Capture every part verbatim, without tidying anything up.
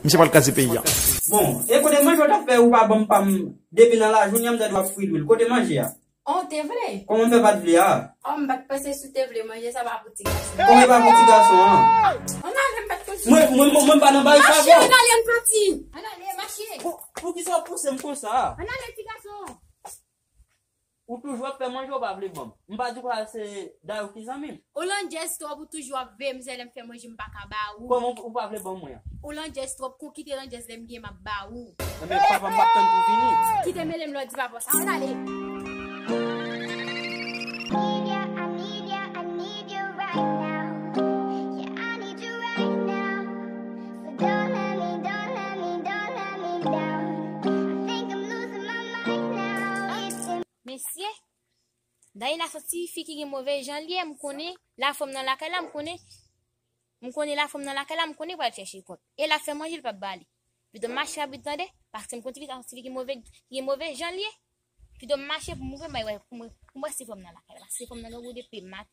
Misye pral kraze peyi a. Bon, e kote manje w t ap fè, ou pa ban m pa m depi nan lajounen an, m tande w ap fri lwil. Kote manje a? Oh, te vle? Kòman m fè pa t vle a? Oh, m pa t panse si w te vle manje sa, pa pou ti gason. Kòman e pa pou ti gason an? Ann ale, m pa t konn si. Mwen, mwen, mwen, mwen pa nan bagay sa, mache, ann ale, ann pati. Ann ale, mache. Pou, poukisa w pouse m konsa? Ann ale, ti gason. Ou toujou ap fè manje, ou pa vle ban m. M pa di kwa se Dayou ki zanmi m. Ou landjèz twòp, ou toujou ap veye mizè lè m fè manje, m pa ka ba ou. Kòman ou, ou pa vle ban mwen an? Ou landjèz twòp, kou kite landjèz lè m gen m ap ba ou. Enben, papa m ap tann pou vini. Kite mele m lòd di papa sa, ann ale. Need ya, I need ya, I need you right now. Yeah, I need you right now. So don't let me, don't let me, don't let me down. I think I'm losing my mind now. It's Mesye, Dayou la soti fi ki gen move jan l ye, m konnen la fanm nan lakay la, m konnen, m konnen la fanm nan lakay la, m konnen pral chèche kont. E la fè manje, l p ap ba li. Pito m mache rapid tande, paske m konn ti fi sa, ti fi ki move, ki gen move jan l ye. Pito m mache pou m ouvri, m wè, pou m, pou m wè si fanm nan lakay la, paske fanm nan gen gwo de pe mak.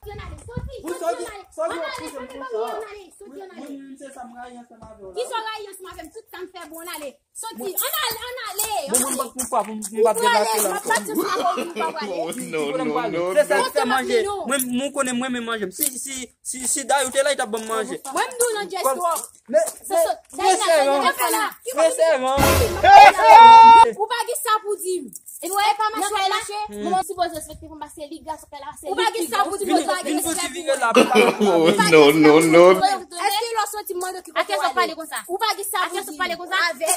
Soti, ann ale, soti, soti, ann ale. Ann ale, ann ale, ann ale, soti, ann ale. Mwen, mwen, se sa m rayi ansanm avè w la. Kisa w rayi ansanm avè m? Tout sa m fè bon, ann ale. Soti, ann ale, ann ale, ann ale. Bon, mwen, mwen, mwen pa, mwen, mwen pa debake la ankò. Ou prale, m ap pati ansanm avè w, ou pa prale. Non, non, non, non. Se sa k fè manje. Mwen, mwen konnen mwen renmen manje. Si, si, si, si Dayou te la, li t ap ban m manje. Mwen, m di w landjèz twòp. Men, men, men sèran, men sèran. Ou pa gen sa pou di m. E nou wè, e pa mache, w ap mache. Manman sipoze respekte fanm, paske li gason, fè la, se li ki gason. Ou pa gen sa pou di m, ou pa gen respè pou mwen. Oh, non, non, non. Èske lè w soti m mande ki kote w ale? Ou pa gen sa pou di m. Avèk.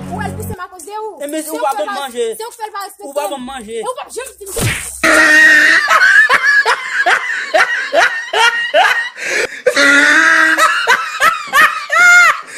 Ou wè l pouse m akoz de ou. Enben, ou pa ban m manje. Se ou k fè l pa respekte m. Ou pa ban m manje. E ou p ap janm di m.